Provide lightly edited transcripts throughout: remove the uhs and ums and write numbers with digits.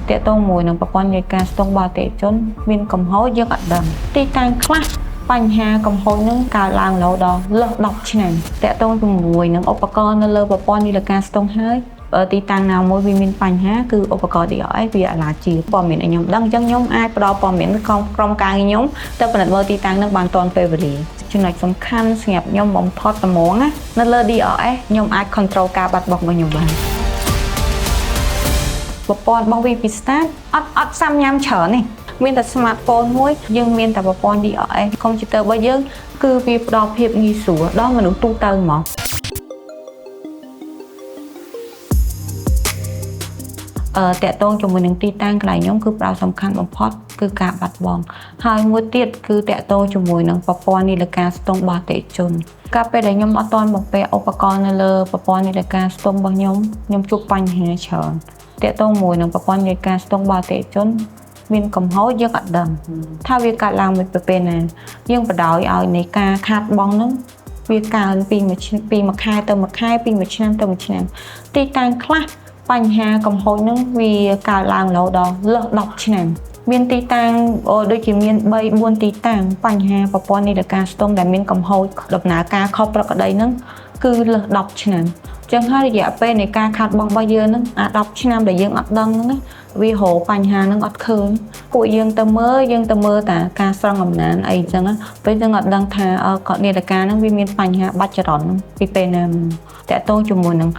តាក់ទងមួយនឹងប្រព័ន្ធនៃការស្ទង់របស់អតិថិជនមានកំហុសយើងអត់ដឹងទីតាំងខ្លះបញ្ហាកំហុសនឹងកើតឡើងរហូតដល់លើស10ឆ្នាំតាក់ទងជាមួយនឹងឧបករណ៍នៅលើប្រព័ន្ធនីលការស្ទង់ហើយបើទីតាំងណាមួយវាមានបញ្ហាគឺឧបករណ៍ DRS វាអាឡាជាព័ត៌មានឲ្យខ្ញុំដឹងអញ្ចឹងខ្ញុំអាចផ្ដល់ព័ត៌មានក្រុមការងារខ្ញុំទៅពិនិត្យមើលទីតាំងនឹងបានទាន់ពេលវេលាចំណុចសំខាន់សម្រាប់ខ្ញុំបំផុតហ្មងណានៅលើ DRS ខ្ញុំអាច control ការបាត់បង់របស់ខ្ញុំបាន ប្រព័ន្ធរបស់ VP Start អត់សាំញ៉ាំច្រើនទេមានតែ smartphone មួយយើងមានតែប្រព័ន្ធ DRS កុំព្យូទ័ររបស់យើងគឺវាផ្ដល់ភាពងាយស្រួលដល់មនុស្សទូទៅហ្មងតាក់ទងជាមួយនឹងទីតាំងកន្លែងខ្ញុំគឺផ្ដោតសំខាន់បំផុតគឺការបាត់បង់ហើយមួយទៀតគឺតាក់ទងជាមួយនឹងប្រព័ន្ធនីលការស្ទង់របស់អតិថិជនកាលពេលដែលខ្ញុំអត់ទាន់បំពាក់ឧបករណ៍នៅលើប្រព័ន្ធនីលការស្ទង់របស់ខ្ញុំខ្ញុំជួបបញ្ហាច្រើនតាក់ទងមួយនឹងប្រព័ន្ធនីលការស្ទង់របស់អតិថិជនមានកំហុសយើងអត់ដឹងថាវាកើតឡើងមិនពេលណាយើងបដ ாய் ឲ្យនៃការខាតបង់ហ្នឹងវាកើនពីមួយឆ្នាំពីមួយខែទៅមួយខែពីមួយឆ្នាំទៅមួយឆ្នាំទីតាំងខ្លះបញ្ហាកំហុសហ្នឹងវាកើតឡើងរហូតដល់លើស10ឆ្នាំមានទីតាំងដូចជាមាន3 4ទីតាំងបញ្ហាប្រព័ន្ធនីលការស្ទង់ដែលមានកំហុសដំណើរការខុសប្រក្រតីហ្នឹងគឺលើស10ឆ្នាំចឹងហើយរយៈពេលនៃការខាតបង់របស់យើងហ្នឹងអា10ឆ្នាំដែលយើងអត់ដឹងហ្នឹងណាវារកបញ្ហាហ្នឹងអត់ឃើញពួកយើងទៅមើលយើងទៅមើលតាការស្រង់អំណានអីចឹងណាពេលយើងអត់ដឹងថាគាត់នីលការហ្នឹងវាមានបញ្ហាបាច់ចរន្តហ្នឹងពីពេលណាមកតាក់ទងជាមួយនឹង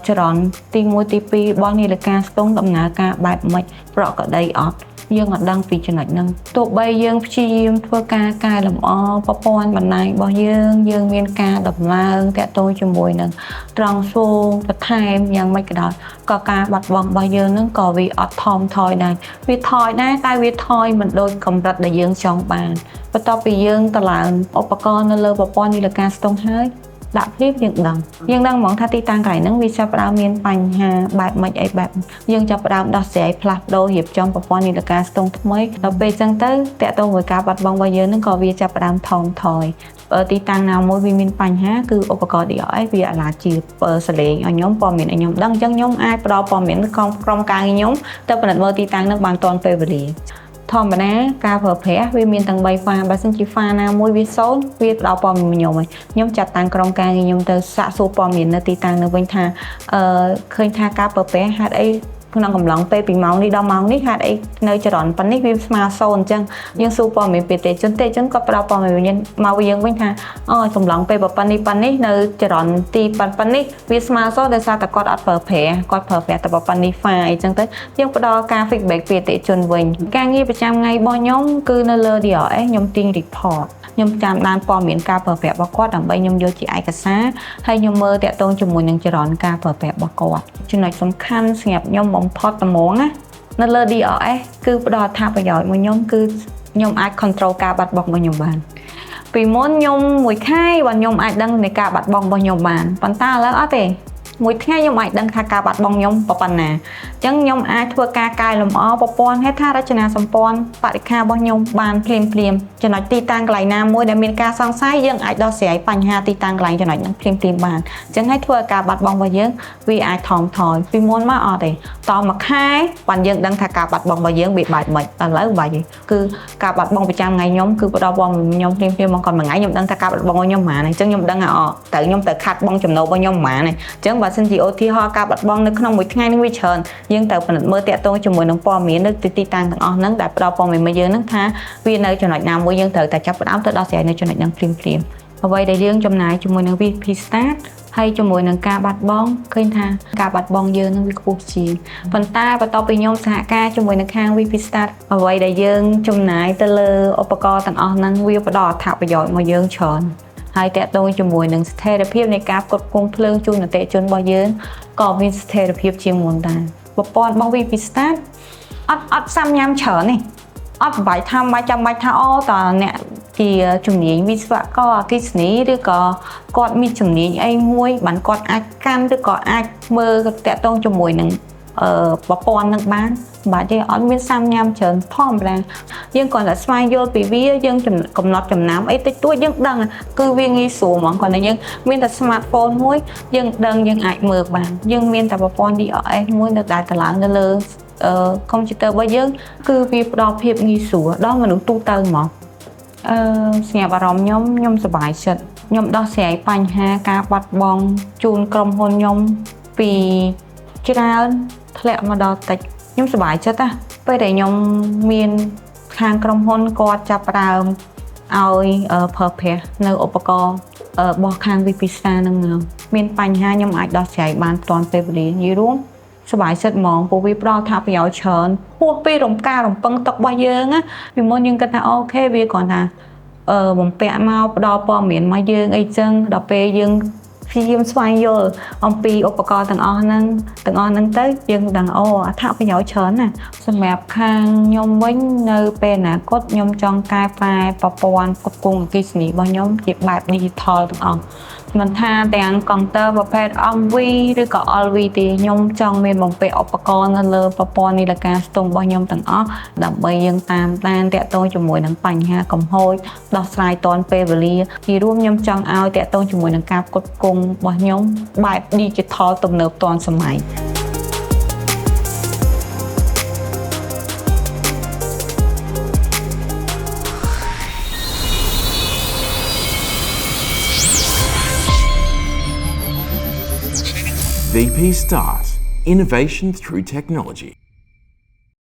ចរន្តទី1ទី2របស់នីលការស្ទង់ដំណើរការបែបម៉េចប្រក្រតីអត់យើងអត់ដឹងពីចំណុចហ្នឹងទោះបីយើងព្យាយាមធ្វើការកែលម្អប្រព័ន្ធបណ្ដាញរបស់យើងយើងមានការដំឡើងតាក់ទងជាមួយនឹងត្រង់សូបន្ថែមយ៉ាងម៉េចក៏ដោយក៏ការបាត់បង់របស់យើងហ្នឹងក៏វាអត់ថមថយដែរវាថយដែរតែវាថយមិនដូចកម្រិតដែលយើងចង់បានបន្ទាប់ពីយើងតម្លើងឧបករណ៍នៅលើប្រព័ន្ធនីលការស្ទង់ហើយដាក់ភ្លាមយើងដឹងហ្មងថាទីតាំងកន្លែងហ្នឹងវាចាប់ផ្ដើមមានបញ្ហាបែបម៉េចអីបែបយើងចាប់ផ្ដើមដោះស្រាយផ្លាស់ប្ដូររៀបចំប្រព័ន្ធនីលការស្ទង់ថ្មីដល់ពេលអញ្ចឹងទៅតាក់ទងមួយការបាត់បង់របស់យើងហ្នឹងក៏វាចាប់ផ្ដើមថមថយបើទីតាំងណាមួយវាមានបញ្ហាគឺឧបករណ៍ DRS វាអាឡាជាសលេងឲ្យខ្ញុំព័ត៌មានឲ្យខ្ញុំដឹងអញ្ចឹងខ្ញុំអាចផ្ដល់ព័ត៌មានក្រុមការងារខ្ញុំទៅពិនិត្យមើលទីតាំងហ្នឹងបានទាន់ពេលវេលាធម្មតាការប្រើប្រាស់វាមានទាំង3ហ្វាបើសិនជាហ្វាណាមួយវាសូន្យវាផ្ដល់ព័ត៌មានខ្ញុំហើយខ្ញុំចាត់តាំងក្រុមការងារខ្ញុំទៅសាកសួរព័ត៌មាននៅទីតាំងនៅវិញថាឃើញថាការប្រើប្រាស់ហេតុអីក្នុងកំឡុងពេលពីម៉ោងនេះដល់ម៉ោងនេះហេតុអីនៅចរន្តប៉ុណ្នេះវាស្មើសូន្យអញ្ចឹងយើងសួរព័ត៌មានពីទេជនទេជនក៏ផ្ដល់ព័ត៌មានមកយើងវិញថាអូកំឡុងពេលប៉ុណ្នេះប៉ុណ្នេះនៅចរន្តទីប៉ុណ្នេះវាស្មើសូន្យដោយសារតែគាត់អត់ប្រើប្រាស់គាត់ប្រើប្រាស់តែប៉ុណ្នេះហ្វាអីចឹងទៅយើងផ្ដល់ការ feedback ពីអតិថិជនវិញការងារប្រចាំថ្ងៃរបស់ខ្ញុំគឺនៅលើ DRS ខ្ញុំទាញ report ខ្ញុំចាំដានព័ត៌មានការប្រើប្រាស់របស់គាត់ដើម្បីខ្ញុំយកជាឯកសារហើយខ្ញុំមើលតាក់ទងជាមួយនឹងចរន្តការប្រើប្រាស់របស់គាត់ចំណុចសំខាន់សម្រាប់ខ្ញុំបំផុតហ្មងណានៅលើ DRS គឺផ្ដល់អត្ថប្រយោជន៍មួយខ្ញុំគឺខ្ញុំអាច control ការបាត់បង់របស់ខ្ញុំបានពីមុនខ្ញុំមួយខែបើខ្ញុំអាចដឹងនៃការបាត់បង់របស់ខ្ញុំបានប៉ុន្តែឥឡូវអត់ទេមួយថ្ងៃខ្ញុំអាចដឹងថាការបាត់បង់ខ្ញុំប៉ុណ្ណាអញ្ចឹងខ្ញុំអាចធ្វើការកែលម្អប្រព័ន្ធហេដ្ឋារចនាសម្ព័ន្ធបរិក្ខាររបស់ខ្ញុំបានភ្លាមភ្លាមចំណុចទីតាំងកន្លែងណាមួយដែលមានការសង្ស័យយើងអាចដោះស្រាយបញ្ហាទីតាំងកន្លែងចំណុចហ្នឹងភ្លាមភ្លាមបានអញ្ចឹងហើយធ្វើឲ្យការបាត់បង់របស់យើងវាអាចថមថយពីមុនមកអត់ទេតមួយខែបានយើងដឹងថាការបាត់បង់របស់យើងវាបែបម៉េចឥឡូវបាច់ទេគឺការបាត់បង់ប្រចាំថ្ងៃខ្ញុំគឺផ្ដល់ព័ត៌មានខ្ញុំភ្លាមភ្លាមមកគាត់មួយថ្ងៃខ្ញុំដឹងថាការបាត់បង់របស់ខ្ញុំប៉ុន្មានអញ្ចឹងខ្ញុំដឹងថាអូត្រូវខ្ញុំទៅខាត់បង់ចំណូលរបស់ខ្ញុំប៉ុន្មានអញ្ចឹងបើសិនជាឧទាហរណ៍ការបាត់បង់នៅក្នុងមួយថ្ងៃនឹងវាច្រើនយើងត្រូវពិនិត្យមើលតាក់ទងជាមួយនឹងព័ត៌មាននៅទីតាំងទាំងអស់ហ្នឹងដែលផ្ដល់ព័ត៌មានមកយើងហ្នឹងថាវានៅចំណុចណាមួយយើងត្រូវតែចាប់ផ្ដើមទៅដោះស្រាយនៅចំណុចហ្នឹងភ្លាមភ្លាមអ្វីដែលយើងចំណាយជាមួយនឹង VP Start ហើយជាមួយនឹងការបាត់បង់ឃើញថាការបាត់បង់យើងនឹងវាខ្ពស់ជាងប៉ុន្តែបន្ទាប់ពីខ្ញុំសហការជាមួយនឹងខាង VP Start អ្វីដែលយើងចំណាយទៅលើឧបករណ៍ទាំងអស់ហ្នឹងវាផ្ដល់អត្ថប្រយោជន៍មកយើងច្រើនហើយតាក់ទងជាមួយនឹងស្ថិរភាពនៃការផ្គត់ផ្គង់ភ្លើងជូនអតិថិជនរបស់យើងក៏មានស្ថិរភាពជាងមុនដែរប្រព័ន្ធរបស់ VP Start អត់សាំញ៉ាំច្រើនទេអត់បាច់ថាបាច់ចាំបាច់ថាអូតើអ្នកជាជំនាញវិស្វករអគ្គិសនីឬក៏គាត់មានជំនាញអីមួយបានគាត់អាចកាន់ឬក៏អាចមើលតាក់ទងជាមួយនឹងប្រព័ន្ធនឹងបានបាទទេអត់មានសាំញ៉ាំច្រើនធម្មតាយើងគ្រាន់តែស្វែងយល់ពីវាយើងកំណត់ចំណាំអីតិចតួចយើងដឹងគឺវាងាយស្រួលហ្មងគ្រាន់តែយើងមានតែ smartphone មួយយើងដឹងយើងអាចមើលបានយើងមានតែប្រព័ន្ធ DRS មួយនៅដែលតម្លើងនៅលើ កុំព្យូទ័ររបស់យើងគឺវាផ្ដល់ភាពងាយស្រួលដល់មនុស្សទូទៅហ្មងអឺសម្រាប់អារម្មណ៍ខ្ញុំខ្ញុំសប្បាយចិត្តខ្ញុំដោះស្រាយបញ្ហាការបាត់បង់ជូនក្រុមហ៊ុនខ្ញុំពីច្រើនធ្លាក់មកដល់តិចខ្ញុំសប្បាយចិត្តណាពេលដែលខ្ញុំមានខាងក្រុមហ៊ុនគាត់ចាប់ផ្ដើមឲ្យប្រើប្រាស់នៅឧបករណ៍របស់ខាង VP Star ហ្នឹងមកមានបញ្ហាខ្ញុំអាចដោះស្រាយបានទាន់ពេលវេលានិយាយរួមសប្បាយចិត្តហ្មងព្រោះវាផ្ដល់អត្ថប្រយោជន៍ច្រើនហួសពីរំការរំពឹងទុករបស់យើងណាពីមុនយើងគិតថា OK វាគ្រាន់ថាបំពាក់មកផ្ដល់ព័ត៌មានមកយើងអីចឹងដល់ពេលយើងព្យាយាមស្វែងយល់អំពីឧបករណ៍ទាំងអស់ហ្នឹងទាំងអស់ហ្នឹងទៅយើងដឹងអូអត្ថប្រយោជន៍ច្រើនណាស់សម្រាប់ខាងខ្ញុំវិញនៅពេលអនាគតខ្ញុំចង់កែប្រែប្រព័ន្ធផ្គត់ផ្គង់អគ្គិសនីរបស់ខ្ញុំជាបែប digital ទាំងអស់មិនថាទាំងកុងទ័រប្រភេទ MV ឬក៏ LV ទេខ្ញុំចង់មានបំពាក់ឧបករណ៍នៅលើប្រព័ន្ធនីលការស្ទង់របស់ខ្ញុំទាំងអស់ដើម្បីយើងតាមដានតាក់ទងជាមួយនឹងបញ្ហាកំហូចដោះស្រាយទាន់ពេលវេលាទីរួមខ្ញុំចង់ឲ្យតាក់ទងជាមួយនឹងការផ្គត់ផ្គង់របស់ខ្ញុំបែប digital ទំនើបទាន់សម័យ VP Start. Innovation through technology.